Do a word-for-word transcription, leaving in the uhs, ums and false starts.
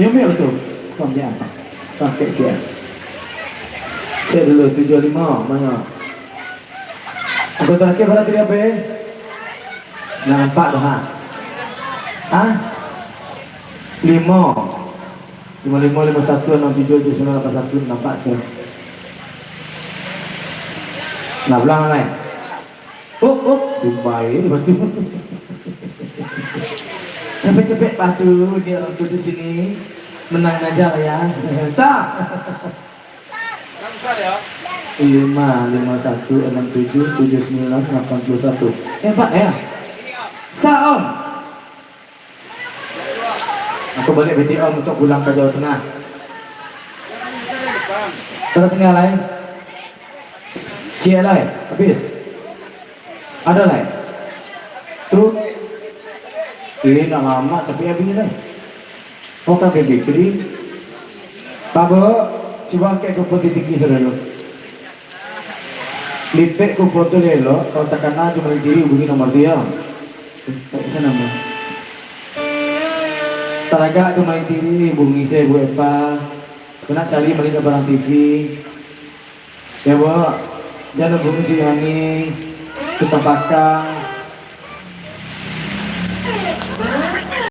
Yo, mic tu. Tuan, diam. Tuan, cek siap. Cek dulu, tujuh lima, mana? Angka terakhir bara tadi apo, eh? Nah, nampak dah, ha? Ha? Lima. Lima lima, lima satu, enam tujuh, tujuh sembilan, lapan satu, nampak sekarang. Nah, pulang, eh. Oh, oh, Dubai, batu. Capek-capek batu, ni orang tu di sini. Menang aja lah ya. Sa. Lima, lima satu, enam tujuh, tujuh sembilan, lapan puluh satu. Hebat ya. Sa, Om. Aku balik B T O untuk pulang ke Jawa Tengah. Sudah tinggal lain? Ciek lai, habis. Ada lai? Tu. Eh, nak lama tapi habis lai. Oh, kan B B K. Pak Bo, cuba angkek kupon tinggi saudara. Lipek kupon tu elok, kalau takana cuma diri hubungi nomor dia. Tak bisa nama. Talagak tu main T V, hubungi saya Bu Epa. Aku nak cari balik barang T V. Ya, Bu. Jangan hubungi si Yani, Sutan Pakang,